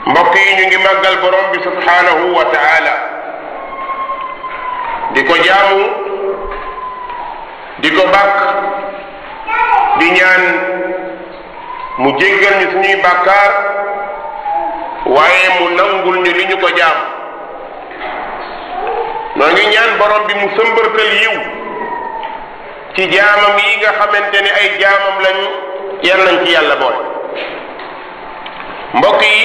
mbokk yi ñu ngi màggal borom bi subhanahu wa taala di ko jaamu di ko bàkk di ñaan mu jéggal ñu suñuy bàkkaar waaye mu nangul ñu li ñu ko jaam noo ngi ñaan borom bi mu sëmbërtal yiw ci jaamam yi nga xamante ne ay jaamam lañu yal nañ ci yàlla boole mbokk yi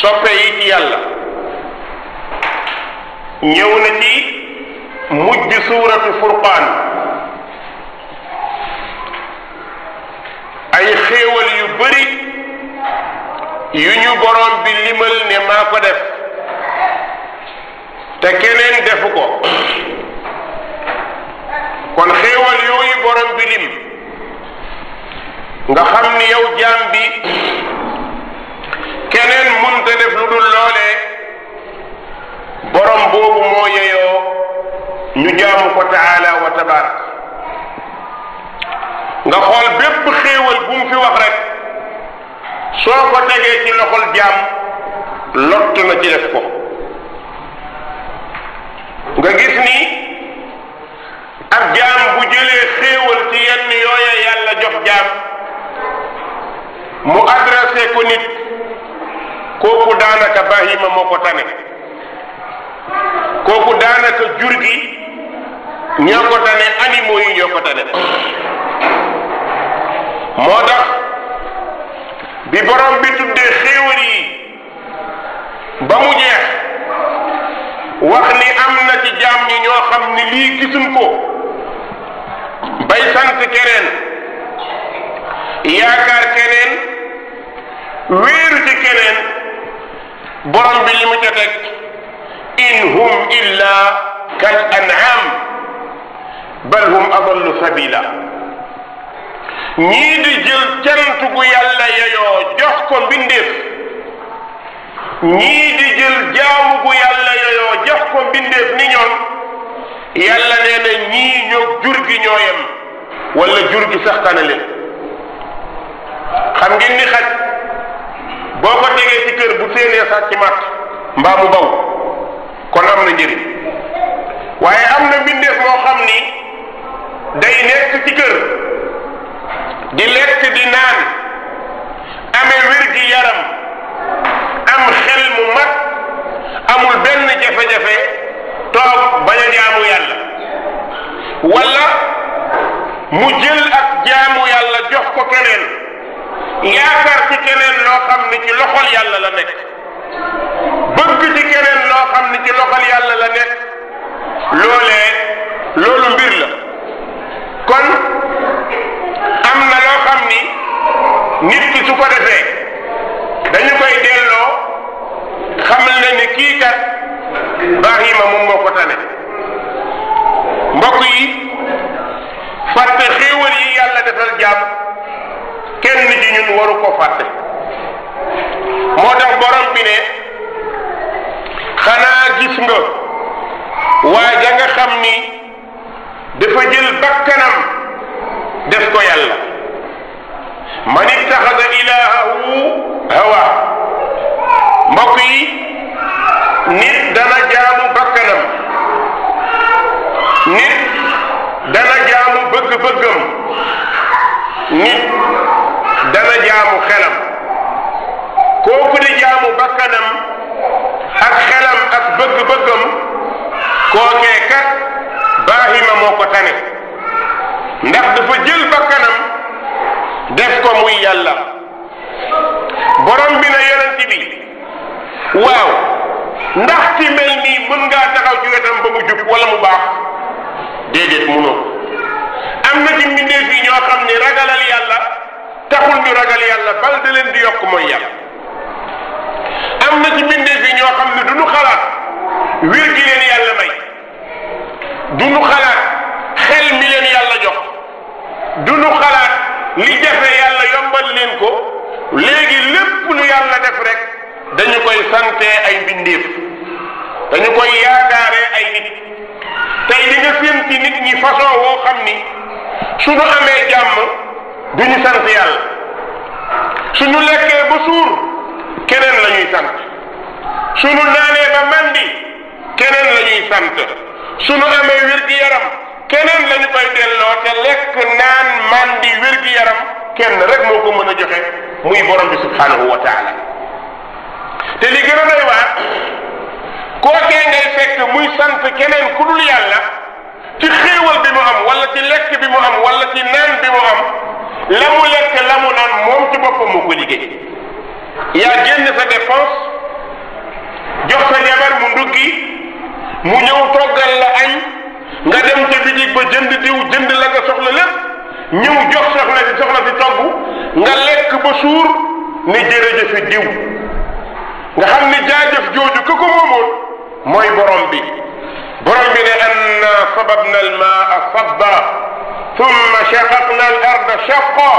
soppe yi ci yàlla ñëw na ci mujj suuratu furqaan ay xéewal yu bari yu ñu borom bi limal ne maa ko def te keneen defu ko kon xéewal yooyu borom bi lim nga xam ni yow jaam bi keneen mënta def lu dul loolee borom boobu moo yeyoo ñu jaamu ko taala wa tabarak nga xool bépp xéewal bu mu fi wax rek soo ko tegee ci loxol jaam lott na ci def ko nga gis ni ab jaam bu jëlee xéewal ci yenn yooya yàlla jox jaam mu adressé ko nit kooku daanaka bahima moo ko tane kooku daanaka jur gi ñoo ko tane animaux yi ñoo ko tane moo tax bi borom bi tuddee xéewal yi ba mu jeex wax ni am na ci jaam ñi ñoo xam ni lii gisuñ ko bay sant keneen yaakaar keneen wéeru ci keneen borom bi li mu ca teg in hum illa kal an'am bal hum adallu sabila ñii di jël cant gu yàlla yeyoo jox ko mbindeef ñii di jël jaamu gu yàlla yeyoo jox ko mbindeef ni ñoom yàlla nee na ñii ñoo jur gi ñoo yem wala jur gi sax tane leen xam ngeen ni xaj boo ko tegee ci kër bu séenee sax ci mat mbaa mu baw kon am na njëriñ waaye am na mbindeef moo xam ni day nekk ci kër di lekk di naan amee wér gi yaram am xel mu mat amul benn jafe-jafe toog bañ a jaamu yàlla wala mu jël ak jaamu yàlla jox ko keneen yaakaar ci keneen loo xam ni ci loxol yàlla la nekk bëgg ci keneen loo xam ni ci loxol yàlla la nekk loolu mbir la kon am na loo xam ni nit ki su ko defee dañu koy delloo xamal na ni kii kat Ibrahima moom moo ko tane mbokk yi fàtte xéewal yi yàlla defal jàmm kenn ci ñun waru ko fàtte moo tax borom bi ne xanaa gis nga waa ja nga xam ni dafa jël bakkanam def ko yàlla man ittaxada ilaahahu hawa mbokk yi nit dana jaamu bakkanam nit dana jaamu bëgg-bëggam nit dana jaamu xelam kooku di jaamu bakkanam ak xelam ak bëgg-bëggam kookee kat baahima moo ko tane ndax dafa jël bakkanam def ko muy yàlla borom bi na yonent bi waaw ndax ci mel nii mën ngaa taxaw ci wetam ba mu jub wala mu baax déedéet munoo am na ci mbindeef yi ñoo xam ne ragalal yàlla taxul ñu ragal yàlla bal da leen di yokk mooy yàlla am na ci mbindeef yi ñoo xam ne du ñu xalaat wér gi leen yàlla may du ñu xalaat xel mi leen yàlla jox du ñu xalaat li jafe yàlla yombal leen ko léegi lépp lu yàlla def rek dañu koy sante ay mbindeef dañu koy yaakaaree ay nit tey di nga séen ci nit ñi façon woo xam ni suñu amee jàmm duñu sant yàlla suñu lekkee ba suur keneen la ñuy sant suñu naanee ba mandi keneen la ñuy sant suñu amee wér-gi-yaram keneen la ñu koy delloo te lekk naan mandi wér-gi-yaram kenn rek moo ko mën a joxe muy borom bi subhanahu wa taala te li gën a doy waar kookee ngay fekk muy sant keneen ku dul yàlla ci xéewal bi mu am wala ci lekk bi mu am wala ci naan bi mu am la mu lekk la mu naan moom ci boppam moo ko liggéey yaa génn sa dépense jox sa jabar mu nduggi mu ñëw toggal la añ nga dem ca bitig ba jënd diw jënd la nga soxla lépp ñëw jox soxla si togg nga lekk ba suur ni jërëjëfi diw nga xam ni jaajëf jooju ku ko moomoon mooy borom bi ne anna sababna almaa sabba thumma shaqaqna al arda shaqqa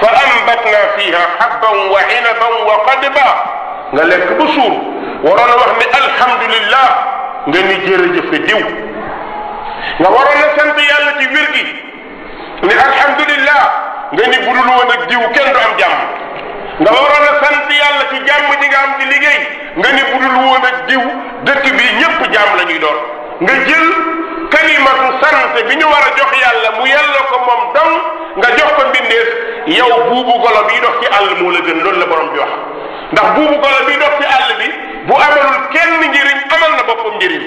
fa ambatna fiha habban wa inaban wa qadba nga lekk ba suur waroon a wax ni alhamdulillah nga ni jërëjëfe diw nga waroon a sant yàlla ci wér gi ni alhamdulillah nga ni budul woon ak diw kenn du am jàmm nga waroon a sant yàlla ci jàmm ji nga am ci liggéey nga ni budul woon ak diw dëkk bi ñëpp jàmm la ñuy doon nga jël kalimatu sant bi ñu war a jox yàlla mu yàlla ko moom dong nga jox ko mbindeef yow buubu golo bi dox ci àll moo la gën loolu la borom bi wax ndax buubu golo bi dox ci àll bi bu amalul kenn njëriñ amal na boppam njëriñ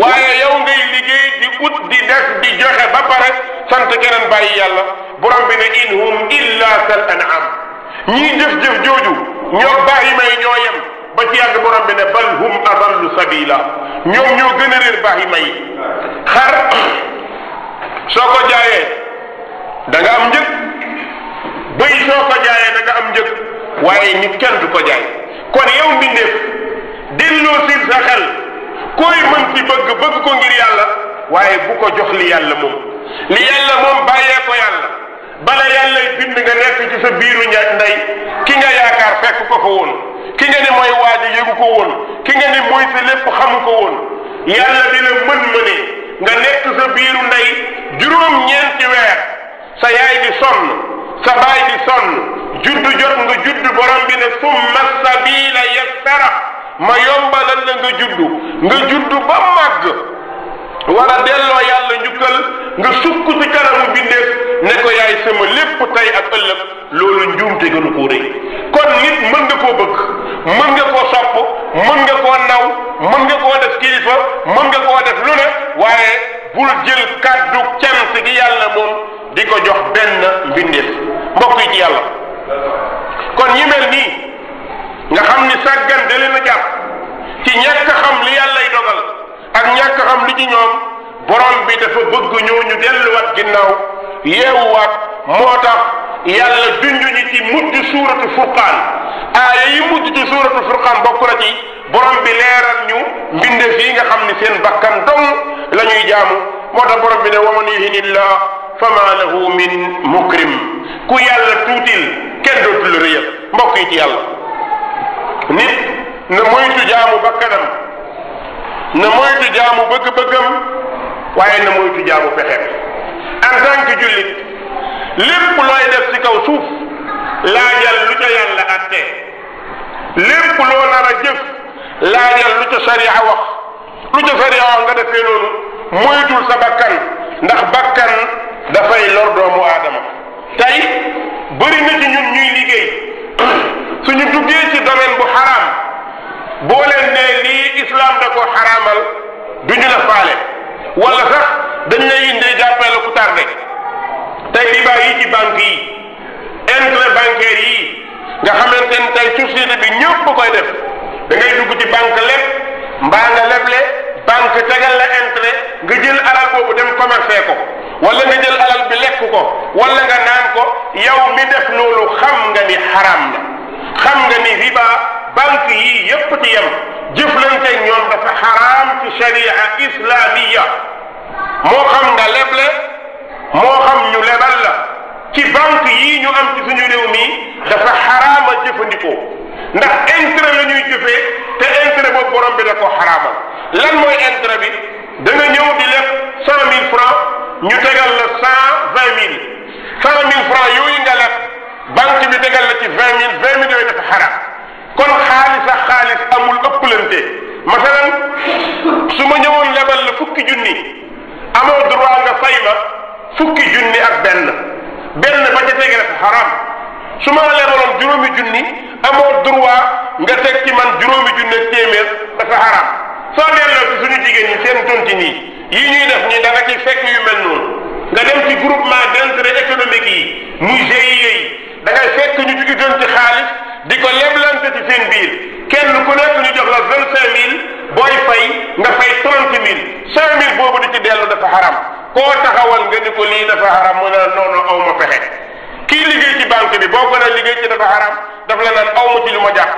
waaye yow ngay liggéey di ut di def di joxe ba pare sant keneen bàyyi yàlla borom bi ne in hum illa kal an'am ñii jëf-jëf jooju ñoo bàyyi may ñoo yem ba ci yàgg borom bi ne bal hum adallu sabila ñoom ñoo gën a réer bàyyi may xar soo ko jaayee da nga am njëg bëy soo ko jaayee da nga am njëg waaye nit kenn du ko jaay kon yow mbindeef delloo sil sa xel koy mën ci bëgg ko ngir yàlla waaye bu ko jox li yàlla moom li yàlla moom bàyyee ko yàlla bala yàlla bind nga nekk ci sa biiru ndey ki nga yaakaar fekk ko ko woon ki nga ne mooy waaji yëgu ko woon ki nga ne mooy sa lépp xamu ko woon yàlla dina mën-mëne nga nekk sa biiru ndey juróom-ñeenti weer sa yaay di sonn sa baay di sonn juddu jot nga judd borom bi ne summa sabila yassara ma yombalal la nga juddu ba màgg wala delloo yàlla njukkal nga sukk ci kanamu bindeef ne ko yaay sama lépp tey ak ëllëg loolu njuumte gënu koo rëy kon nit mën nga koo bëgg mën nga koo sopp mën nga koo naw mën nga koo def kilifa mën nga koo def lu ne waaye bul jël kàddu cant gi yàlla moom di ko jox benn mbindeef mbokk yi ci yàlla kon ñi mel nii nga xam ni sàggan da leen a jàpp ci ñàkk xam li yàllay dogal ak ñàkk xam li ci ñoom borom bi dafa bëgg ñooñu delluwaat ginnaaw yeewuwaat moo tax yàlla junj ñi ci mujj suuratu furqaan aaya yi mujj ci suuratu furqaan bokk na ci borom bi leeral ñu mbindeef yi nga xam ni seen bakkan dong la ñuy jaamu moo tax borom bi ne wa man yuhinillah fama lahu min mukrim ku yàlla tuutil kenn dootul rëyal mbokk yi ci yàlla nit na moytu jaamu bakkanam na moytu jaamu bëgg-bëggam waaye na moytu jaamu pexeem en tant que jullit lépp looy def ci kaw suuf laajal lu ca yàlla attee lépp loo nar a jëf laajal lu ca sariya wax lu ca sariya wax nga defee noonu moytul sa bakkan ndax bakkan dafay lor doomu aadama tey bëri na ci ñun ñuy liggéey suñu duggee ci domaine bu xaraam boo leen ne lii islam da ko xaraamal duñu la faale wala sax dañ lay indee jàppee la ku tardé tey riba yi ci banque yi intérêt bancaire yi nga xamante ne tey société bi ñëpp koy def da ngay dugg ci banque leb mbaa nga leble banque tegal la intérêt nga jël alal boobu dem commercer ko wala nga jël alal bi lekk ko wala nga naan ko yow mi def loolu xam nga ni xaram na xam nga ni riba banque yi yépp ci yem jëflante ñoom dafa xaraam ci sharia islamiya moo xam nga leble moo xam ñu lebal la ci banque yi ñu am ci suñu réew mi dafa xaraama jëfandikoo ndax intérêt la ñuy jëfee te intérêt boobu borom bi da ko xaraamal. lan mooy intérêt bi da nga ñëw di leb 100 000 francs ñu tegal la 120 000 100 000 francs yooyu nga leb banque bi tegal la ci 20 000 20 000 yooyu dafa xaraam. kon xaalis ak xaalis amul ëpplante masalan su ma ñëwoon lebal la fukki junni amoo droit nga fay ma fukki junni ak benn ba ca tege dafa xaraam. su ma lebaloon juróomi junni amoo droit nga teg ci man juróomi junni ak téeméer dafa xaraam. soo delloo ci suñu jigéen ñi seen tontine yi ñuy def ñi da nga ci fekk yu mel noonu nga dem ci groupement d'intérêt économique yi muy GIE yi da ngay fekk ñu ci doon ci xaalis di ko leblante ci seen biir kenn ku nekk ñu jox la 25 000 booy fay nga fay 30 000 5 000 boobu di ci dellu dafa xaram koo taxawal nga ni ko lii dafa xaram mu ne non aw ma pexe kii liggéey ci banque bi boo ko nee liggéey ci dafa xaram daf la naan aw ma ci lu ma jàpp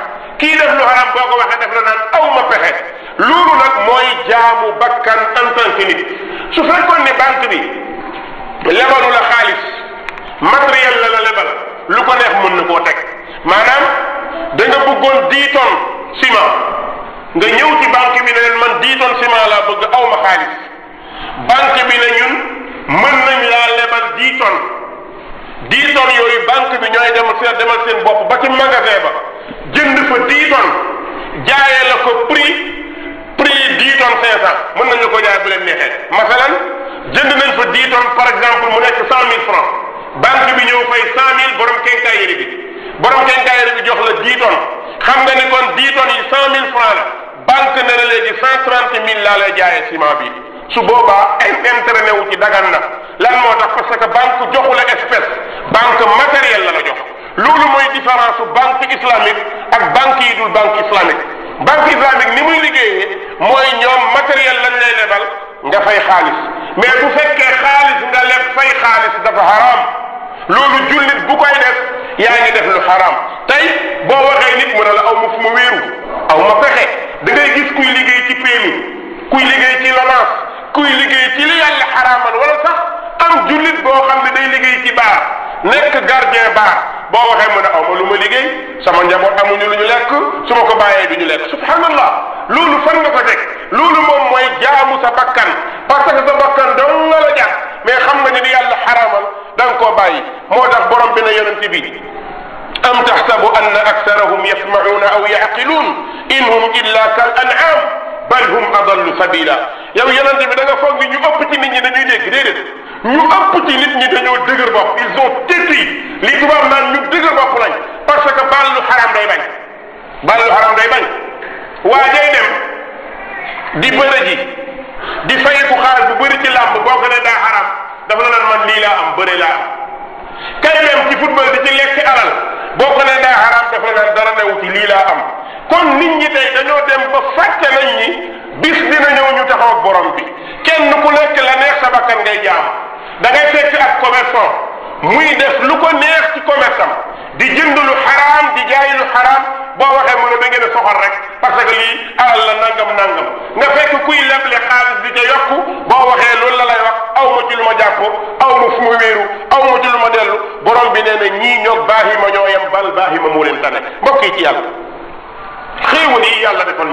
kii def lu xaram boo ko waxee daf la naan aw ma pexe loolu nag mooy jaamu bakkan en tant que nit su fekkoon ne banque bi lebalu la xaalis matériel la lebal lu ko neex mën na koo teg maanaam da nga bëggoon 10 tonnes ciment nga ñëw ci banque bi ne leen man 10 tonnes ciment laa bëgg aw ma xaalis banque bi ne ñun mën nañ laa lebal 10 tonnes 10 tonnes yooyu banque bi ñooy demal seen bopp ba ci magasin ba jënd fa 10 tonnes jaayee la ko prix 10 tonnes 500 mën nañu ko jaay bu leen neexee masalan jënd nañ fa 10 tonnes par exemple mu nekk 100 000 francs banque bi ñëw fay 100 000 borom quincaillerie bi jox la 10 tonnes xam nga ni kon 10 tonnes yi 100 000 francs la banque ne la léegi 130 000 laa lay jaayee ciment bi su boobaa intérêt newu ci dagan na lan moo tax parce que banque joxu la espèce banque matériel la jox loolu mooy différence su banque islamique ak banque yi dul banque islamique banque islamique ni muy liggéeyee mooy ñoom matériel lañ lay lebal nga fay xaalis mais bu fekkee xaalis nga leb fay xaalis dafa haram loolu jullit bu koy def yaa ngi def lu haram tey boo waxee nit mu ne la aw ma fu ma wéeru aw ma pexe da ngay gis kuy liggéey ci PMI kuy liggéey ci LONASE kuy liggéey ci li yàlla xaraamal wala sax am jullit boo xam ne day liggéey ci baar nekk gardien baar boo waxee mu ne aw ma lu ma liggéey sama njaboot amuñu lu ñu lekk su ma ko bàyyee du ñu lekk subhanallah loolu fan nga ko teg loolu moom mooy jaamu sa bakkan parce que sa bakkan dong nga la jàpp mais xam nga ni yàlla xaraamal da nga koo bàyyi moo tax borom bi na yonent bi am taxsabu anna aktharahum yasma'una aw yaqiluun in hum illa kal an'am bal hum adallu sabila yow yonent bi da nga foog ni ñu ëpp ci nit ñi dañuy dégg déedéet ñu ëpp ci nit ñi dañoo dëgër bopp ils ont têtu li tubaab naan ñu dëgër bopp lañ parce que baalu xaram day bañ waa jay dem di bëre ji di fayeku xaalis bu bëri ci làmb boo ko ne daa xaram dafa la naan man lii laa am bëre laa am kay dem ci football di ci lekk alal boo ko ne daa xaram dafa la naan dara newu ci lii laa am kon nit ñi tey dañoo dem ba fàtte nañ ni bis dina ñëw ñu taxaw ak borom bi kenn ku nekk la neex sa bakkan ngay jaam da ngay fekk ak commerçant muy def lu ko neex ci commerce am di jënd lu xaraam di jaay lu xaraam boo waxee mu ne da ngeen a soxal rek parce que lii alal la nangam nga fekk kuy leble xaalis di ca yokku boo waxee loolu la lay wax aw ma ci lu ma jàpp aw ma fu ma wéeru aw ma ci lu ma dellu borom bi nee na ñii ñoog baahima ñoo yem bal baahima moo leen tane mbokk yi ci yàlla xéewal yi yàlla defal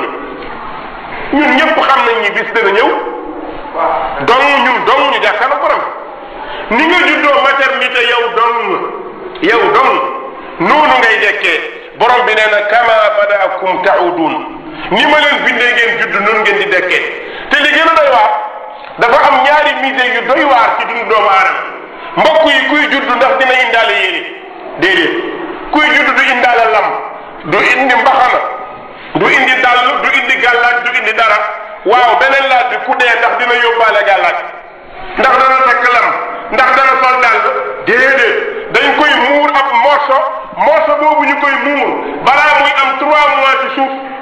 ñun ñëpp xam nañ ni bis dana ñëw dong ñu jàkkaarloo borom ni nga juddoo maternité yow dong noonu ngay dekkee borom bi nee na kama badaakum taudun ni ma leen bindee ngeen judd noonu ngeen di dekkee te li gën a doy waar dafa am ñaari mise yu doy waar ci dundu doomu aadama mbokk yi kuy judd ndax dina indaale yéene déedéet kuy judd du indaale lam du indi mbaxana du indi dàll du indi gàllaaj du indi dara waaw beneen laaj bi ku dee ndax dina yóbbaale gàllaaj ndax dana takk lam ndax dana sol dàll déedéet dañ koy muur ab morso boobu ñu koy muur balaa muy am 3 mois ci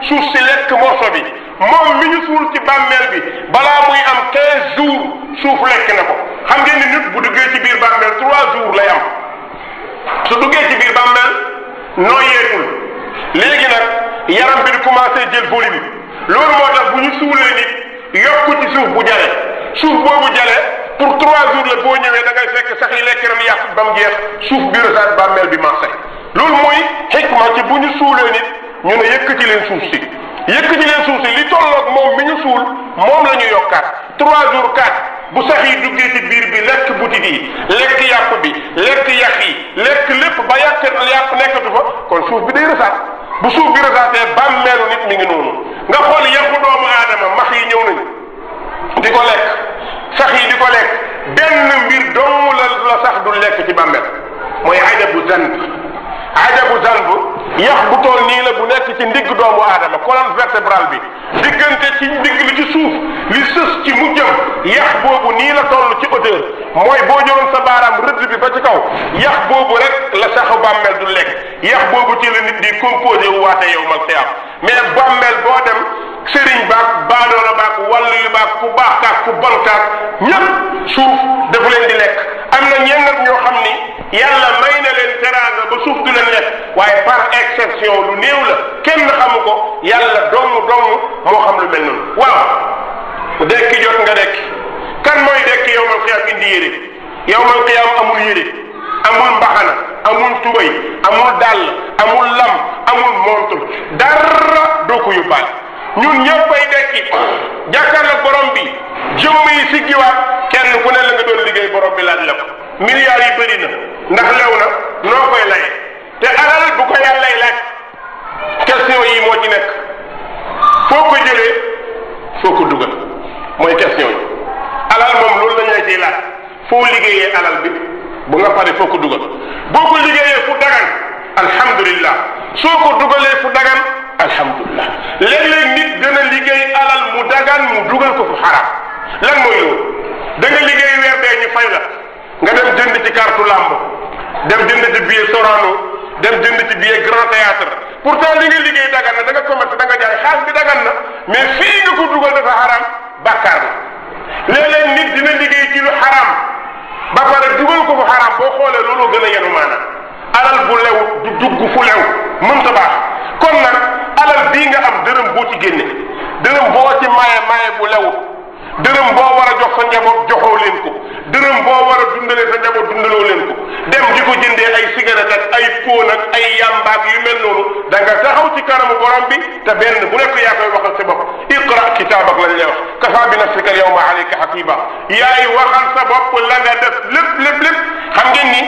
suuf si lekk morso bi moom mi ñu suul ci bàmmeel bi balaa muy am 15 jours suuf lekk na ko xam ngeen ni nit bu duggee ci biir bàmmeel 3 jours lay am su duggee ci biir bàmmeel nooyeetul léegi nag yaram bi di commencé jël volume loolu moo tax bu ñu suulee nit yokku ci suuf bu jale suuf boobu jale pour 3 jours la boo ñëwee da ngay fekk sax yi lekk ren yàq ba mu jeex suuf bi resaat bàmmeel bi marché loolu mooy xikma ci bu ñu suulee nit ñu ne yëkkati leen suuf si li tolloog moom mi ñu suul moom la ñu yokkaat 3 jours 4 bu sax yi duggee ci biir bi lekk butit yi lekk yàpp bi lekk yax yi lekk lépp ba yàpp nekkatu fa kon suuf bi day rësaat bu suuf bi rësaatee bàmmeelu nit mi ngi noonu nga xool yàqu doomu aadama max yi ñëw nañu di ko lekk sax yi di ko lekk benn mbir dong la sax du lekk ci bàmmeel mooy ajabu zanb yax bu tool nii la bu nekk ci ndigg doomu aadama colonne vertébrale bi diggante ci ndigg li ci suuf li sës ci mujjam yax boobu nii la toll ci hauteur mooy boo jëloon sa baaraam rëdd bi ba ci kaw yax boobu rek la saxu bàmmeel du lekk yax boobu ci la nit di composé wu waate yow mal xiyaam mais bàmmeel boo dem sëriñ baak baadoola baak wàllu baak ku baax kaak ku bon kaak ñëpp suuf dafa leen di lekk am na ñenn nag ñoo xam ni yàlla may na leen teraanga ba suuf du leen lekk waaye par exception lu néew la kenn xamu ko yàlla dong moo xam lu mel noonu waaw dekki jot nga dekki kan mooy dekki yowmal qiyaam indi yére yowmal qiyaam amul yére amul mbaxana amul tubay amul dàll amul lam amul montre dara doo ko yóbbaale ñun ñëppay dekki jàkkaarloog borom bi jëmm yi siggiwaat kenn ku ne la nga doon liggéey borom bi laaj la ko milliards yi bëri na ndax lew na noo koy laye te alal bu ko yàllay laaj question yi moo ci nekk foo ko jëlee foo ko dugal mooy question yi alal moom loolu la ñuy ciy laaj foo liggéeyee alal bi bu nga pare foo ko dugal boo ko liggéeyee fu dagan alhamdulillah soo ko dugalee fu dagan alhamdulillah léeg-léeg nit dana liggéey alal mu dagan mu dugal ko fu xaraam lan mooy loolu da nga liggéey weer dee ñu fay la nga dem jënd ci carte lamb dem jënd ci billet Sorano dem jënd ci billet Grand Théâtre pourtant li nga liggéey dagan na da nga commerce da nga jaay xaalis bi dagan na mais fii nga ko dugal dafa xaraam bàkkaar la léeg-léeg nit dina liggéey ci lu xaraam ba pare dugal ko fu xaraam boo xoolee loolu gën a yenu maanaam alal bu lew du dugg fu lew mënta baax kon nag alal bii nga am dërëm boo ci génne dërëm boo ci maye bu lew dërëm boo war a jox sa njaboot joxoo leen ko dërëm boo war a dundalee sa njaboot dundaloo leen ko dem di ko jëndee ay cigarette ak ay póon ak ay yambaak yu mel noonu da nga taxaw ci kanamu borom bi te benn bu nekk yaa koy waxal sa bopp iqra kitaabak lañ lay wax kafa bi nafsika al yawma alayka hasiba yaay waxal sa bopp la nga def lépp xam ngeen ni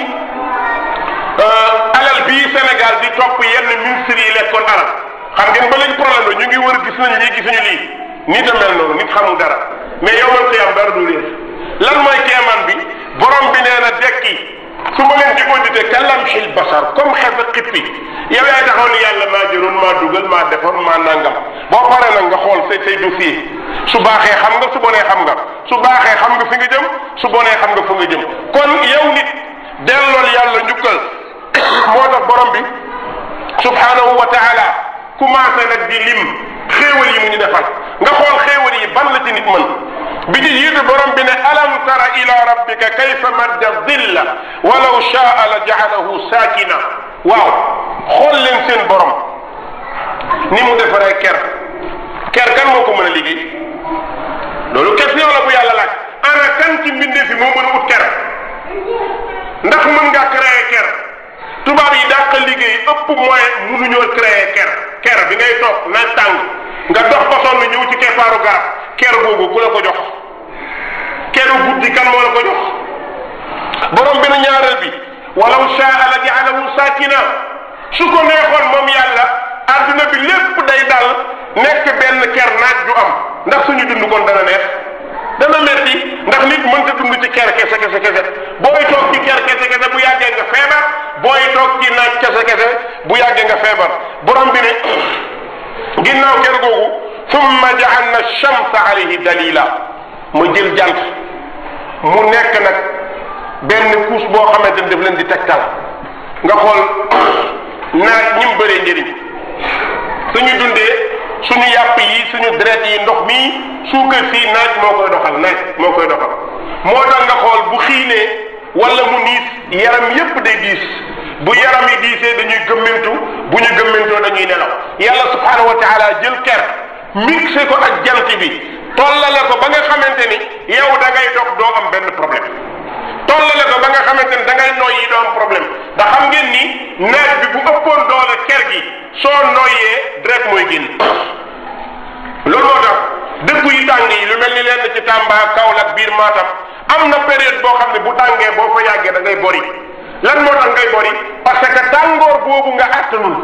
alal bii Sénégal di topp yenn ministres yi lekkoon alal xam ngeen ba léegi problème la ñu ngi wër gis nañu lii gisuñu lii nit a mel noonu nit xamul dara mais yowmal qiyaam dara du réer lan mooy keemaan bi borom bi nee na dekki su ma leen di audité kalamhil basar comme xefe xippi yow yaay taxaw ni yàlla maa jëroon maa dugal maa defoon maa nangam boo paree nag nga xool say dossier su baaxee xam nga su bonee xam nga su baaxee xam nga fi nga jëm su bonee xam nga fa nga jëm kon yow nit dellool yàlla njukkal moo tax borom bi subhanahu wa taala commencé nag di lim xéewal yi mu ñu defal nga xool xéewal yi ban la ci nit mën bi ci jiitu borom bi ne alam tara ila rabbika kayfa madda dilla walaw shaa la jaalahu saakina waaw xool leen seen borom ni mu defaree ker kan moo ko mën a liggéey loolu question la bu yàlla laaj ana kan ci mbindee fi moo mën a ut ker ndax mën ngaa créer ker tubaab yi dàq liggéey ëpp moyen mënuñoo créer ker bi ngay toog naaj tàng nga dox ba sonn ñëw ci keppaaru garab ker googu ku la ko jox keru guddi kan moo la ko jox borom bi nu ñaareel bi walaw shaa la ja'alahu saakina su ko neexoon moom yàlla adduna bi lépp day dal nekk benn ker naaj du am ndax suñu dund kon dana neex dana metti ndax nit mënta dund ci ker kese booy toog ci ker kese bu yàggee nga feebar booy toog ci naaj kese bu yàggee nga feebar borom bi ne ginnaaw ker googu summa ja'alna shamsa alayhi dalila ma jël jant mu nekk nag benn couche boo xamante ni daf leen di tegtal nga xool naaj ñi mu bëree njëriñ suñu dundee suñu yàpp yi suñu deret yi ndox mii suukar fii naaj moo koy doxal moo tax nga xool bu xiinee wala mu niis yaram yépp day diis bu yaram yi diisee dañuy gëmmentu bu ñu gëmmentoo dañuy nelaw yàlla subhanahu wa taala jël ker mixé ko ak jant bi tollale ko ba nga xamante ni yow da ngay dox doo am benn problème tollale ko ba nga xamante ni da ngay noyyi doo am problème ndax xam ngeen ni naaj bi bu ëppoon doole ker gi soo noyyee deret mooy génn. loolu moo tax dëkk yu tàng yi lu mel ni leen ci Tamba Kaolack biir Matam am na période boo xam ne bu tàngee boo fa yàggee da ngay bori. lan moo tax ngay bori parce que tàngoor boobu nga attanul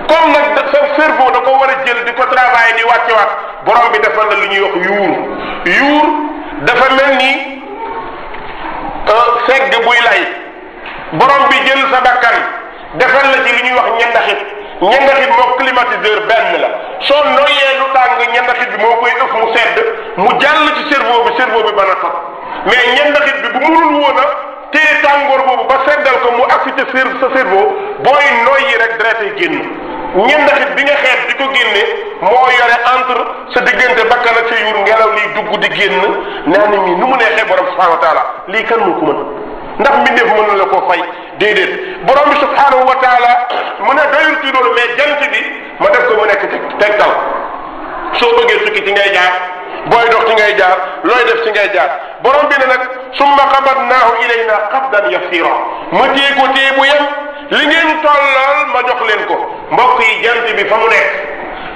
comme nag sa cerveau da ko war a jël di ko travailler di wàcce waat borom bi defal la lu ñuy wax yuur dafa mel ni segg buy lay borom bi jël sa bakkan defal la ci li ñuy wax ñendaxit moo climatiseur benn la soo noyyee lu tàng ñendaxit bi moo koy ëf mu sedd mu jàll ci cerveau bi mën a tot mais ñendaxit bi bu mënul woon a téye tàngoor boobu ba seddal ko mu agsi ca sa cerveau booy noyyi rek deret yi génn ñendaxit bi nga xeet di ko génne moo yore entre sa diggante bakkan ak sa yuur ngelaw liy dugg di génn naa ni mi nu mu neexee borom subhanahu wa taala lii kan moo ko mën ndax mbindeef mën na la koo fay déedéet borom bi subhanahu wa taala mu ne doyul ci loolu mais jant bi ma def ko mu nekk tegtal soo bëggee sukki ci ngay jaar booy dox ci ngay jaar looy def ci ngay jaar borom bi ne nag summa qabadnaahu ilayna qabdan yasira ma téye ko téye bu yem li ngeen tollool ma jox leen ko mbokk yi jant bi fa mu nekk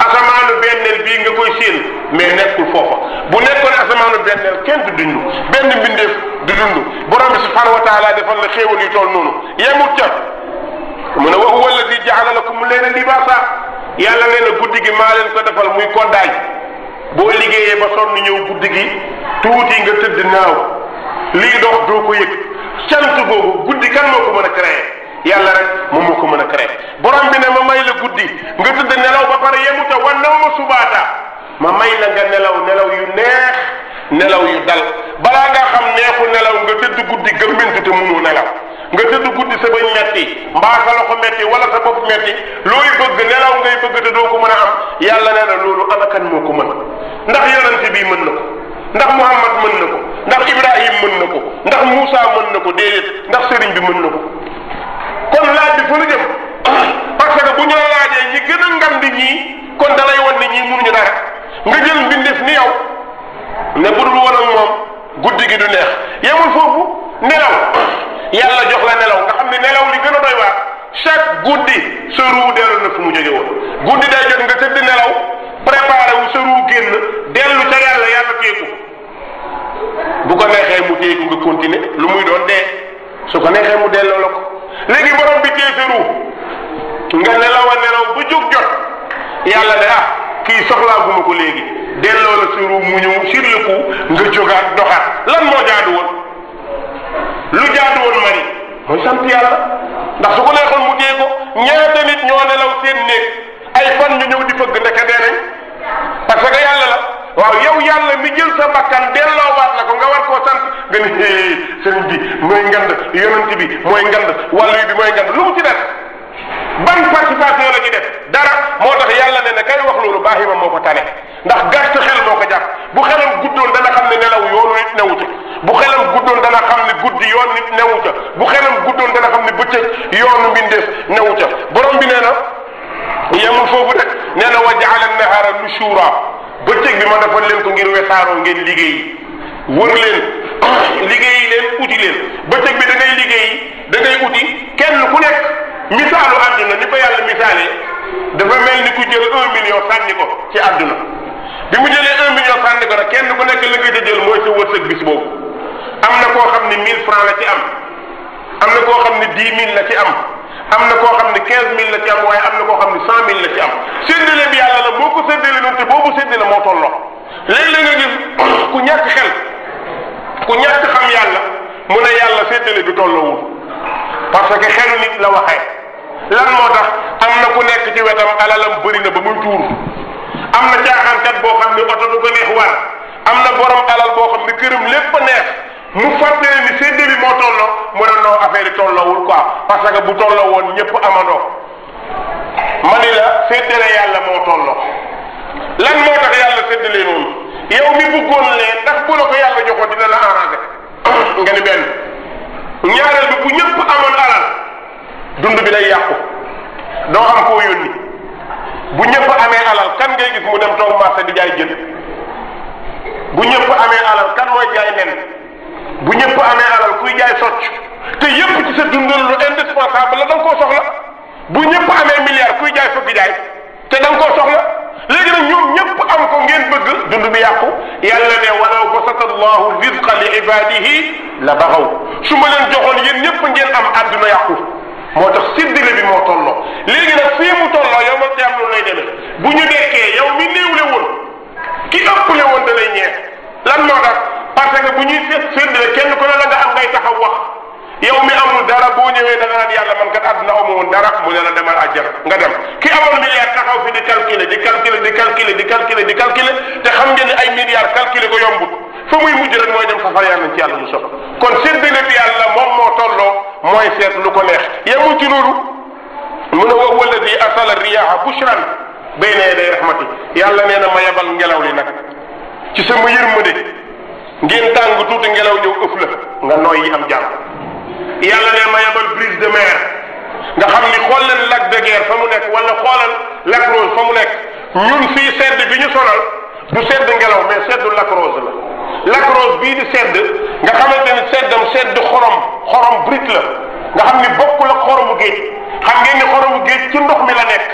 asamaanu benneel bii nga koy séen mais nekkul foofa bu nekkoon asamaanu benneel kenn du dund benn mbindeef du dund borom bi subhanahu wa taala defal la xéewal yu toll noonu yemut ca mu ne wa huwa alladi jaala lakum layla libaasa yàlla nee na guddi gi maa leen ko defal muy koddaay boo liggéeyee ba sonn ñëw guddi gi tuuti nga tëdd naaw lii dox doo ko yëg cant boobu guddi kan moo ko mën a créé yàlla rek moom moo ko mën a créé borom bi ne ma may la guddi nga tëdd nelaw ba pare yemuta wan naw ma subaata ma may la nga nelaw yu neex nelaw yu dal balaa nga xam neexu nelaw nga tëdd guddi gëmmintu te mënoo nelaw nga tëdd guddi sa bëñ metti mbaa sa loxo metti wala sa bopp metti looy bëgg nelaw ngay bëgg te doo ko mën a am yàlla nee na loolu ana kan moo ko mën ndax yonent bi mën na ko ndax Muhammad mën na ko ndax Ibrahim mën na ko ndax Moussa mën na ko déedéet ndax sëriñ bi mën na ko kon laaj bi fu nu jëm parce que bu ñu la laajee ñi gën a ngandi ñii kon dalay wan ni ñii mënuñu dara nga jël mbindeef ni yow ne budul woon ak moom guddi gi du neex yemul foofu nelaw yàlla jox la nelaw nga xam ne nelaw li gën a doy waar chaque guddi sa ruu dellu na fu mu jóge woon guddi day jot nga tëdd nelaw préparé wu sa ruu génn dellu ca yàlla téeku bu ko neexee mu téeku nga continuer lu muy doon dee su ko neexee mu delloo la ko léegi borom bi téye sa ruu nga nelaw a nelaw bu jóg jot yàlla ne kii soxlaa guma ko léegi delloo la sa ruu mu ñëw sur le coup nga jógaat doxaat lan moo jaadu woon lu jaadu woon mari mooy sant yàlla ndax su ko neexoon mu téye ko ñaata nit ñoo nelaw seen néeg ay fan ñu ñëw di fëgg ndeke dee nañ parce que yàlla la waaw yow yàlla mi jël sa bakkan delloowaat la ko nga war koo sant nga ni sëriñ bi mooy ngand yonent bi mooy ngand wàllu bi mooy ngand lu mu ci def ban participation la ci def dara moo tax yàlla ne kay wax loolu baaxima moo ko tane ndax gàtt xel moo ko jàpp bu xelam guddoon dana xam ne nelaw yoonu nit newu ca bu xelam guddoon dana xam ne guddi yoon nit newu ca bu xelam guddoon dana xam ne bëccëg yoonu mbindeef newu ca borom bi nee na yemul foofu rek nee na wa jaala nahaara nushura bëccëg bi ma defal leen ko ngir wesaaroo ngeen liggéey wër leen liggéey leen uti leen bëccëg bi da ngay liggéey da ngay uti kenn ku nekk misaalu àdduna ni ko yàlla misaalee dafa mel ni ku jël 1 million sànni ko ci àdduna bi mu jëlee 1 million sànni ko nag kenn ku nekk la nga ca jël mooy sa wërsëg bis boobu am na koo xam ne 1000 francs la ci am na koo xam ne 10 000 la ci am na koo xam ne 15 000 la ci am waaye am na koo xam ne 100 000 la ci am séddale bi yàlla la moo ko séddale noonu te boobu séddale moo tolloo léeg-léeg nga gis ku ñàkk xel ku ñàkk xam yàlla mu ne yàlla séddale bi tolloowul parce que xelu nit la waxee lan moo tax am na ku nekk ci wetam alalam bëri na ba muy tuur am na caaxaankat boo xam ne oto du ko neex war am na borom alal boo xam ne këram lépp a neex mu fàttali ni séddale bi moo tolloo mu ne non affaire yi tolloowul quoi parce que bu tolloo woon ñëpp amandoo ma ni la séddale yàlla moo tolloo lan moo tax yàlla séddale noonu yow mi bëggoon leen ndax bu la ko yàlla joxoon dina la arrangé nga ni benn ñaareel bi bu ñëpp amoon alal dund bi day yàqu doo am koo yónni bu ñëpp amee alal kan ngay gis mu dem toog marché di jaay jën bu ñëpp amee alal kan mooy jaay nen bu ñëpp amee alal kuy jaay socc te yëpp ci sa dund lu indispensable la da nga koo soxla bu ñëpp amee milliard kuy jaay fëgg jaay te da nga koo soxla léegi nag ñoom ñëpp am ko ngeen bëgg dund bi yàqu yàlla ne walaw basata allahu rizqa li ibadihi la baxaw su ma leen joxoon yéen ñëpp ngeen am àdduna yàqu moo tax séddale bi moo tolloo léegi nag fii mu tolloo yow ma am loolu lay demee bu ñu dekkee yow mi néewle woon ki ëpple woon da lay ñeex lan moo tax parce que bu ñuy séddale kenn ku ne la nga am ngay taxaw wax yow mi amul dara boo ñëwee da nga naan yàlla man kat àdduna amu woon dara mu ne la demal àjjana nga dem ki amoon milliard taxaw fi di calculer te xam ngeen ne ay milliards calculer ko yombut fa muy mujj rek mooy dem safara yàlla ci yàlla mu sopp kon séddale bi yàlla moom moo tolloo mooy seet lu ko neex yemul ci loolu mu ne wa walladi arsala riyaha bushran bayna yaday rahmati yàlla nee na ma yebal ngelaw li nag ci sama yërmande ngeen tàng tuuti ngelaw ñëw ëf la nga nooy yi am jàmm yàlla ne ma yebal brise de mer nga xam ni xool leen lac de Guiers fa mu nekk wala xoolal Lac Rose fa mu nekk ñun fii sedd bi ñu sonal du sedd ngelaw mais seddu Lac Rose la Lac Rose bii di sedd nga xamante ni sedd xorom brut la nga xam ni bokkul ak xoromu géej xam ngeen ni xoromu géej ci ndox mi la nekk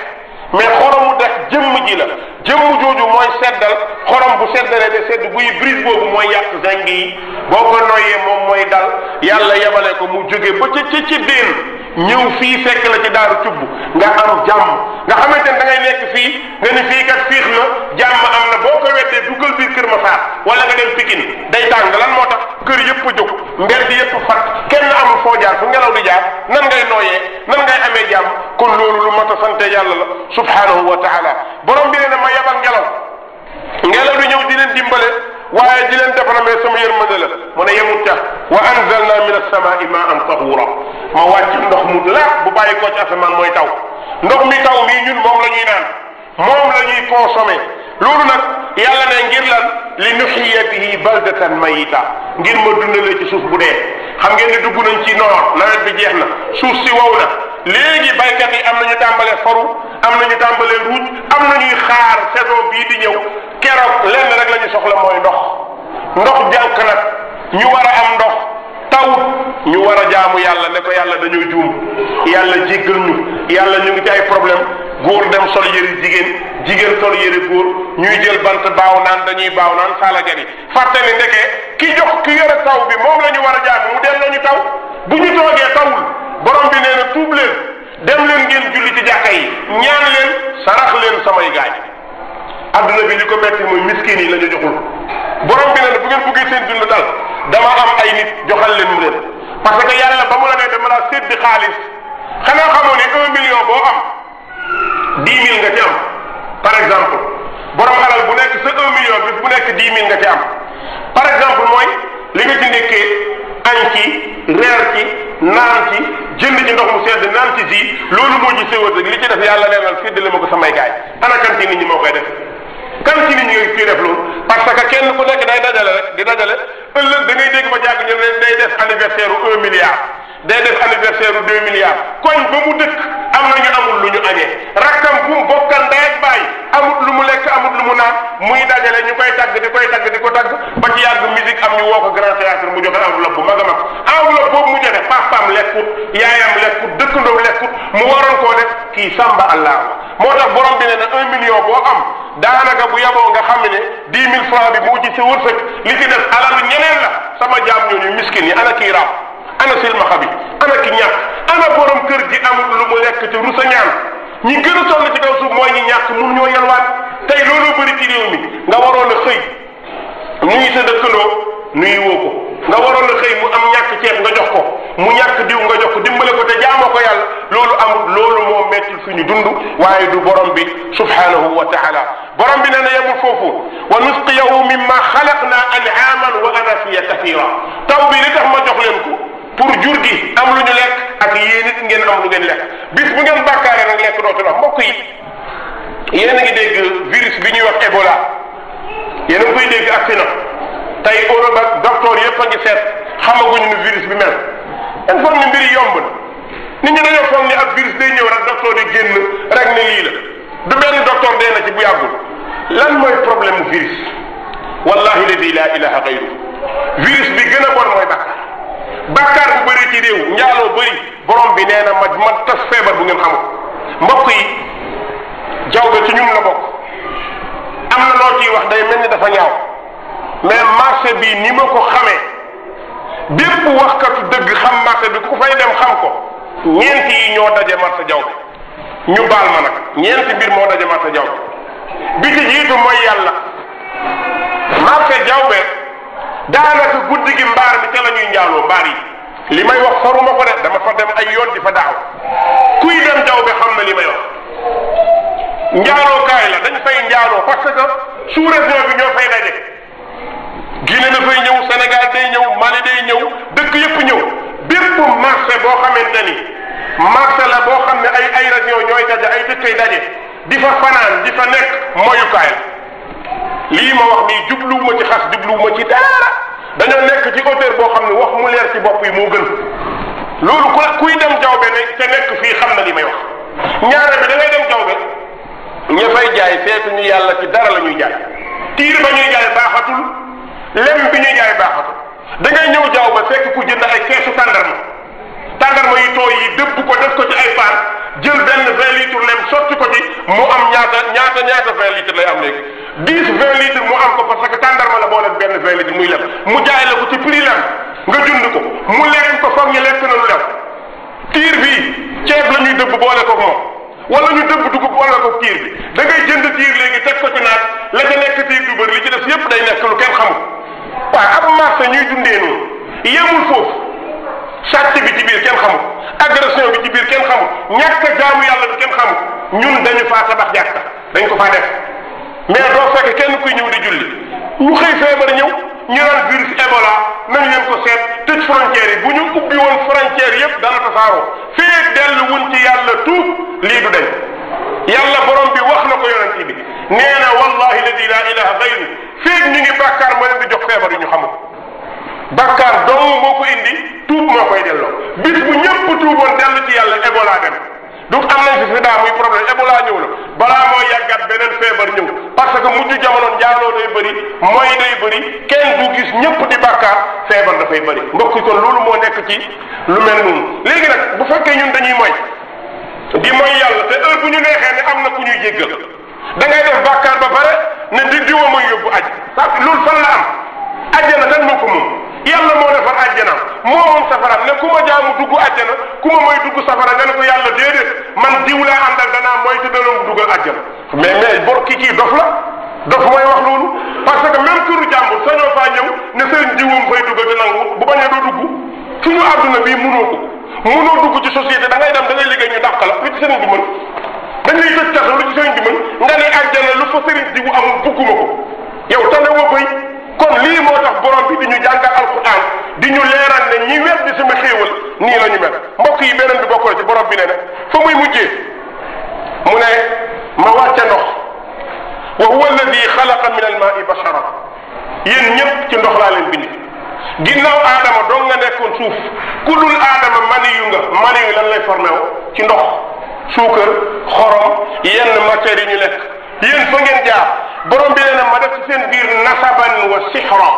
mais xoromu def jëmm ji la jëmm jooju mooy seddal xorom bu seddalee de sedd buy brise boobu mooy yàq zeng yi boo ko noyyee moom mooy dal yàlla yebale ko mu jóge ba ci déen ñëw fii fekk la ci daaru cubb nga am jàmm nga xamante ne da ngay nekk fii nga ni fii kat fiix na jàmm am na boo ko weddee duggal biir Kër Masaar wala nga dem Pikine day tàng lan moo tax kër yëpp a jóg mbedd yëpp fat kenn amul foo jaar fu ngelaw di jaar nan ngay nooyee nan ngay amee jàmm kon loolu lu mat a sante yàlla la subhanahu wa taala borom bi nee na ma yebal ngelaw di ñëw di leen dimbale waaye di leen defal mais sama yërmande la mu ne yemut ca wa anzalna min as-samaa'i maa'an tahuura ma wàcc ndox mu laab bu bàyyi ko ci asamaan mooy taw ndox mi taw mii ñun moom la ñuy naan moom la ñuy consommé loolu nag yàlla ne ngir lan li nuhyiya bihi baldatan mayita ngir ma dundalee ci suuf bu dee xam ngeen ne dugg nañ ci noor nawet bi jeex na suuf si wow na léegi baykat yi am nañu tàmbalee faru am nañu tàmbalee ruuj am nañuy xaar saison bii di ñëw keroog lenn rek la ñu soxla mooy ndox jànk nag ñu war a am ndox tawut ñu war a jaamu yàlla ne ko yàlla dañoo juum yàlla jéggal ñu yàlla ñu ngi ci ay problème góor dem sol yëre jigéen sol yëre góor ñuy jël bant baaw naan dañuy baaw naan saalagat yi fàtte ni ndeke ki yore taw bi moom la ñu war a jaam mu delloo ñu taw bu ñu toogee tawul borom bi nee na tuub leen dem leen ngeen julli ci jàkka yi ñaan leen sarax leen samay gaay adduna bi li ko metti mooy miskin yi la ñu joxul borom bi nee na bu ngeen bëggee seen dund dal dama am ay nit joxal leen mu leen parce que yàlla ba mu la nee dama laa séddi xaalis xanaa xamoo ne 1 million boo am 10 000 nga ci am par exemple borom alal bu nekk sa 1 million bis bu nekk 10 000 nga ci am par exemple mooy li nga ci nekkee añ ci reer ci naan ci jënd ci ndox mu sedd naan ci si loolu moo ci séwat li ci def yàlla neenal séddale ma ko samay gaay ana kan ci nit ñi moo koy def kan ci nit ñi nga ciy def loolu parce que kenn ku nekk day dajale rek di dajale ëllëg da ngay dégg ba jàgg ñu ne day def anniversaire u 1 milliard day def anniversaire u 2 milliards koñ ba mu dëkk am na ñu amul lu ñu añee rakkam bu mu bokkal ndey ak baay amul lu mu lekk amul lu mu naan muy dajale ñu koy tagg di ko tagg ba ci yàgg musique am ñu woo ko grand théâtre mu joxe enveloppe bu mag a mag enveloppe boobu mu joxe papaam lekkut yaayam lekkut dëkkandoom lekkut mu waroon koo def kii samba allah moo tax borom bi ne na 1 million boo am daanaka bu yaboo nga xam ne 10 000 francs bi moo ci sa wërsëg li ci def alalu ñeneen la sama jaam ñooñu miskin yi ana kii raam ana silmaxa bi ana ki ñàkk ana borom kër gi amul lu mu lekk te rusa ñaan ñi gën a sonn ci kaw suuf mooy ñi ñàkk mun ñoo yalwaat tey loolu bëri ci réew mi nga waroon a xëy nuyu sa dëkkandoo nuyu woo ko nga waroon a xëy mu am ñàkk ceeb nga jox ko mu ñàkk diw nga jox ko dimbale ko te jaamoo ko yàlla loolu amul loolu moo mettul suñu dund waaye du borom bi subhanahu wa taala borom bi nee na yemul foofu wa nusqiyahu mimma xalaqna an'aman wa anasiya kathira taw bi li tax ma jox leen ko pour jur gi am lu ñu lekk ak yéen it ngeen am lu ngeen lekk bis bu ngeen bàkkaaree nag lekk dootu la mbokk yi yéen a ngi dégg virus bi ñuy wax Ebola yéen a ngi koy dégg agsi na tey Europe ak docteur yëpp a ngi seet xamaguñu ni virus bi mel dañ foog ni mbir yi yomb na nit ñi dañoo foog ni ak virus day ñëw rek docteur yi génn rek ne lii la du benn docteur dee na ci bu yàggul lan mooy problème mu virus wallahi ladi la ilaha gayru virus bi gën a bon mooy bàkkaar bu bëri ci réew njaaloo bëri borom bi nee na ma tas feebar bu ngeen xamul. mbokk yi jawbe ci ñun la bokk am na loo ciy wax day mel ni dafa ñaaw mais marché bi ni ma ko xamee bépp waxkatu dëgg xam marché bi ku fay dem xam ko ñeenti yi ñoo daje marché jawbe ñu baal ma nag ñeenti mbir moo daje marché jawbe bi ci jiitu mooy yàlla marché jawbe daanaka guddi gi mbaar mi te la ñuy njaaloo mbaar yi li may wax faruma ko de dama fa dem ay yoon di fa daaw kuy dem jawbe xam na li may wax njaalookaay la dañ fay njaaloo parce que sous région bi ñoo fay daje Guinée dafay ñëw Sénégal day ñëw Mali day ñëw dëkk yëpp ñëw bépp marché boo xamante ni marché la boo xam ne ay région ñooy daje ay dëkkay daje di fa fanaan di fa nekk moyukaay la lii ma wax nii jubluwuma ci xas jubluwuma ci dara dañoo nekk ci hauteur boo xam ne wax mu leer ci bopp yi moo gën loolu kuy dem jawbe ne te nekk fii xam na li may wax ñaare bi da ngay dem jawbe ña fay jaay seetuñu yàlla ci dara la ñuy jaay tiir ba ñuy jaay baaxatul lem bi ñuy jaay baaxatul da ngay ñëw jawbe fekk ku jënd ay keesu tàndarma yu tooy yi dëpp ko def ko ci ay paan jël benn 20 litres lem sotti ko ci mu am ñaata 20 litres lay am léegi 20 litres mu am ko parce que tàndarma la boole benn 20 litres muy lem mu jaay la ko ci prix lem nga jund ko mu lekk ko foog ñu lekk na lu lem tiir bii ceeb la ñuy dëbb boole ko moom wala ñu dëbb dugub boole ko tiir bi da ngay jënd tiir léegi teg ko ci naat la ca nekk tiir du bëri li ci def yépp day nekk lu kenn xamul waaw ab marché ñuy dundee noonu yemul foofu sàcc bi ci biir kenn xamul agression bi ci biir kenn xamul ñàkk jaamu yàlla bi kenn xamul ñun dañu faa tabax jàkka dañ ko faa def mais doo fekk kenn kuy ñëw di julli ñu xëy feebar ñëw ñu naan virus Ebola nañ leen ko seet tëj frontières yi bu ñu ubbi woon frontières yépp dana tasaaroo fii dellu wuñ ci yàlla tuub lii du deñ yàlla borom bi wax na ko yonent bi nee na wallahi ladi la ilaha gayru fii ñu ngi bàkkaar moo leen di jox feebar yu ñu xamul bàkkaar dong moo ko indi tuub moo koy delloo bis bu ñëpp tuuboon dellu ci yàlla Ebola dem du am nañ fi sida muy problème Ebola ñëw na balaa moo yàggat beneen feebar ñëw parce que mujj jamono njaaloo day bëri mooy day bëri kenn du gis ñëpp di bàkkaar feebar dafay bëri mbokk yi kon loolu moo nekk ci lu mel noonu léegi nag bu fekkee ñun dañuy moy di mooy yàlla te heure bu ñu neexee ne am na ku ñuy jéggal da ngay def bàkkaar ba pare ne di diwa mooy yóbbu aj loolu fan la am ajjana kan moo ko moom yàlla moo defar àjjana moo moom safara ne ku ma jaamu dugg àjjana ku ma mooy dugg safara nga ne ko yàlla déedéet man diw laa àndal danaa mooy te dana mu duggal àjjana mais bor kii dof la dof mooy wax loolu parce que même këru jàmbur sañoo faa ñëw ne sëriñ diwum fay dugg te nangu bu bañee doo dugg suñu àdduna bii munoo dugg ci société da ngay dem da ngay liggéey ñu dàq la lu ci sëriñ bi mën dañuy tëj kaso lu ci sëriñ bi mën nga ne àjjana lu fa sëriñ diwu amul bugguma ko yow tane woo koy kon lii moo tax borom bi di ñu jàngal alquran di ñu leeral ne ñi wet di sama xéewal nii la ñu mel mbokk yi beneen bi bokk na ci borom bi ne fa muy mujjee mu ne ma wàcce ndox wa huwa alladi xalaqa min almaai bashara yéen ñëpp ci ndox laa leen bind ginnaaw aadama doon nga nekkoon suuf ku dul aadama maniyu lan lay formé wo ci ndox suukar xorom yenn matières yi ñu lekk yéen fa ngeen jaar borom bi nee na ma def ci seen biir nasaban wa sixra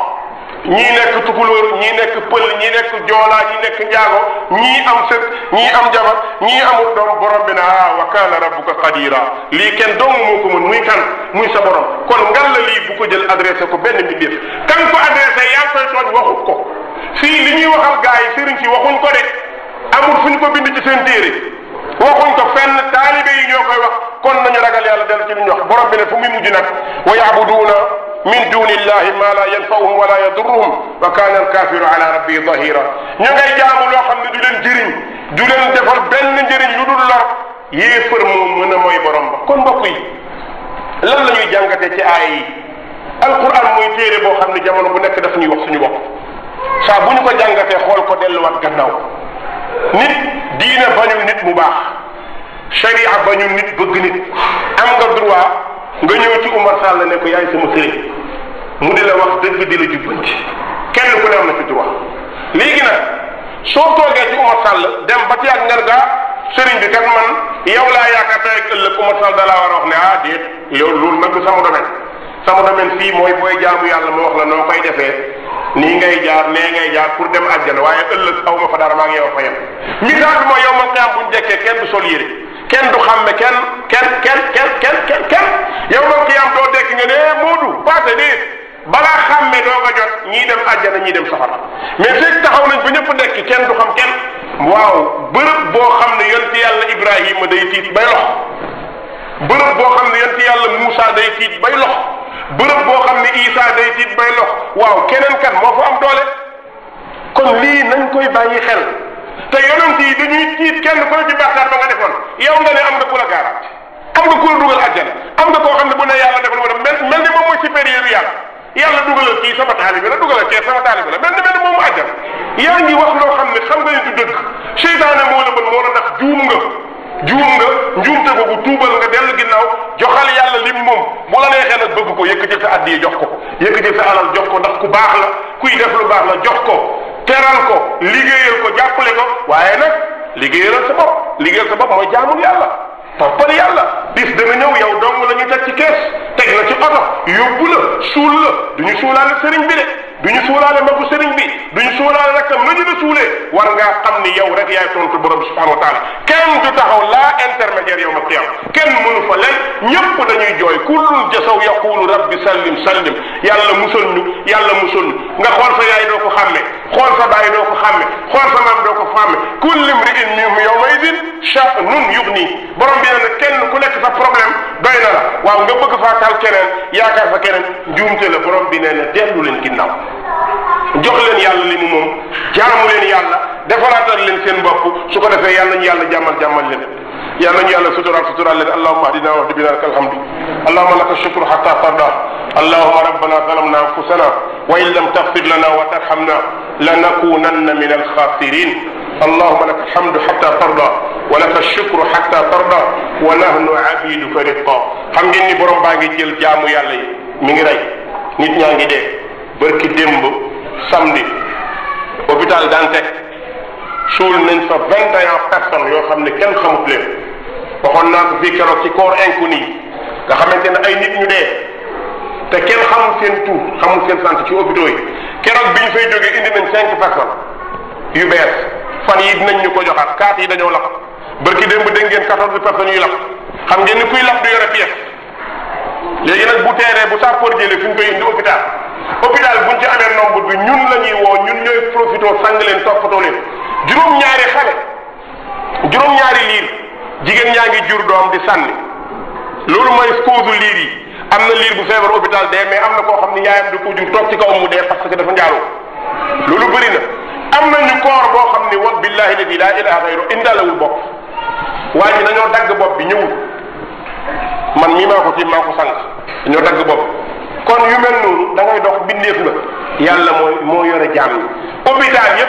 ñii nekk tukulóor ñii nekk pël ñii nekk joolaa ñii nekk njaago ñii am sët ñii am jabar ñii amul doom borom bi ne wa kaana rabbuka qadira lii kenn dong moo ko mën muy kan muy sa borom kon ngal la lii bu ko jël adressé ko benn mbindeef kan ko adressé yaa koy tooñ waxut ko fii li ñuy waxal gars yi sëriñ si waxuñ ko de amul fu ñu ko bind ci seen téere waxuñ ko fenn taalibe yi ñoo koy wax kon nañu ragal yàlla dellu ci li ñu wax borom bi ne fu muy mujj nag wa yaabuduuna min duni illahi ma la yanfa'uhum wala yadurruhum wa kana alkafiru ala rabbihi zahira ñu ngay jaamu loo xam ne du leen jëriñ du leen defal benn njëriñ lu dul lor yéefar moom mën a mooy borom ba kon mbokk yi lan la ñuy jàngate ci aaya yi alquran muy téere boo xam ne jamono bu nekk daf ñuy wax suñu bopp saa bu ñu ko jàngatee xool ko delluwaat gannaaw nit diina bañul nit mu baax sharia bañul nit bëgg nit am nga droit nga ñëw ci Umar Sall ne ko yaay sama sëriñ mu di la wax dëgg di la jubbanti kenn ku ne am na ci droit léegi nag soo toogee ci Umar Sall dem ba ci ak ngar gaa sëriñ bi kat man yow laa yaakaar tey ak ëllëg Umar Sall da laa war a wax ne déet loolu nag du sama domaine fii mooy booy jaamu yàlla ma wax la noo koy defee nii ngay jaar nee ngay jaar pour dem àjjana waaye ëllëg aw ma fa dara maa ngi yow fa yem misaal bi mooy yow ma xiyaam buñ dekkee kenn du sol yére kenn du xàmme kenn yow ma xiyaam doo dekk nga ne Moodu paase di balaa xàmme doo nga jot ñii dem àjjana ñii dem safara mais fekk taxaw nañ ba ñëpp nekk kenn du xam kenn waaw bërëb boo xam ne yonent yàlla Ibrahima day tiit bay lox bërëb boo xam ne yonent yàlla Moussa day tiit bay lox bërëb boo xam ne Isa day tiit bay lox waaw keneen kan moo fa am doole kon lii nañ koy bàyyi xel te yonent yi dañuy tiit kenn ku ne ci bàkkaar ba nga defoon yow nga ne am nga ku la garanti am nga ku la dugal àjjana am nga koo xam ne bu ne yàlla defal ma def mel ni moom mooy supérieur yàlla dugalal kii sama taalibe la dugalal kii sama taalibe la mel ni moomu àjjana yaa ngi wax loo xam ne xam nga ni du dëgg seytaane moo la mën moo la ndax juum nga njuumte googu tuubal nga dellu ginnaaw joxal yàlla lim moom bu la neexee nag bëgg ko yëkkatil sa addiye jox ko yëkkatil sa alal jox ko ndax ku baax la kuy def lu baax la jox ko teral ko liggéeyal ko jàppale ko waaye nag liggéeyal sa bopp mooy jaamul yàlla toppal yàlla bis dana ñëw yow dong la ñu teg ci kees teg la ci oto yóbbu la suul la duñu suulaale sëriñ bi de duñu suulaale magu sëriñ bi duñu suulaale rakkam la ñu la suulee war ngaa xam ni yow rek yaay tontu borom bi subhanahu wa taala kenn du taxaw laa intermédiaire yow ma qiyam kenn mënu fa leen ñëpp dañuy jooy kullun jasaw yaqulu rabbi sallim yàlla musul ñu nga xool sa yaay doo ko xàmme xool sa baay doo ko xàmme xool sa maam doo ko xàmme kullu imri'in minhum yawma idin sha'nun yughni borom bi ne kenn ku nekk sa problème doy na la waaw nga bëgg faa taal keneen yaakaar fa keneen njuumte la borom bi nee na dellu leen ginnaaw jox leen yàlla li mu moom jaamu leen yàlla defaraatal leen seen bopp su ko defee yàlla ñu yàlla jàmmal leen yàlla ñu yàlla sutural leen allahumma ahdina wahdi bina lakal hamdu allahumma laka shukru hatta tarda allahumma rabbana zalamna anfusana wa in lam taghfir lana wa tarhamna lanakunanna min alkhasirin allahumma laka alhamdu hatta tarda wa laka shukru hatta tarda wa nahnu abiduka riqa xam ngeen ni borom baa ngi jël jaamu yàlla yi mi ngi rey nit ñaa ngi dee bërki démb samedi hôpital Dantec suul nañ fa 21 personnes yoo xam ne kenn xamut leen waxoon naa ko fii keroog ci corps inconnu yi nga xamante ne ay nit ñu dee te kenn xamul seen tur xamul seen sant ci hôpitaux yi keroog bi ñu fay jógee indi nañ 5 personnes yu bees fan yi dinañ ñu ko joxaat 4 yi dañoo lakk bërki démb dégg ngeen 14 personnes yuy lakk xam ngeen ni kuy lakk du yore pièce léegi nag bu teeree bu sapeur jëlee fi ñu koy indi hôpital buñ ci amee nombre bi ñun la ñuy woo ñun ñooy profité sang leen toppatoo leen juróom-ñaari xale juróom-ñaari liir jigéen ñaa ngi jur doom di sànni loolu mooy cause liir yi am na liir bu feebar hôpital dee mais am na koo xam ne yaayam di ko jur toog ci kawam mu dee parce que dafa njaaloo loolu bëri na am nañu koor boo xam ne wa billahi ladi laa ilaha gayru indalewul bopp waa ji dañoo dagg bopp bi ñëwul man mii maa ko ci maa ko sànq dañoo dagg bopp kon yu mel noonu da ngay dox bindeef la yàlla moo yore jaam ñi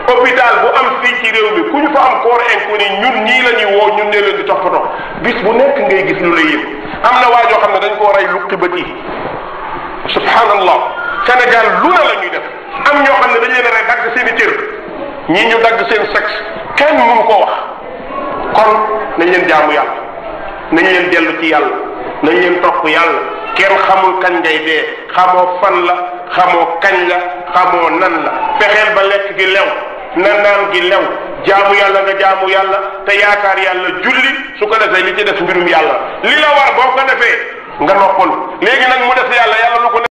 hôpital bu am fii ci réew mi ku ñu fa am corps inconnu ñun ñii la ñuy woo ñun ne leen di toppatoo bis bu nekk ngay gis lu lay yëg am na waa joo xam ne dañ koo rey lu bët yi subhanallah Sénégal lu ne la ñuy def am ñoo xam ne dañ leen a rey dagg seen i cër ñii ñu dagg seen sexe kenn mënu koo wax kon nañ leen jaamu yàlla nañ leen dellu ci yàlla nañ leen topp yàlla kenn xamul kañ ngay dee xamoo fan la xamoo kañ la xamoo nan la fexeel ba lekk gi lew na naan gi lew jaamu yàlla nga jaamu yàlla te yaakaar yàlla julli su ko defee li ci def mbirum yàlla li la war boo ko defee nga noppalu léegi nag mu def yàlla lu ko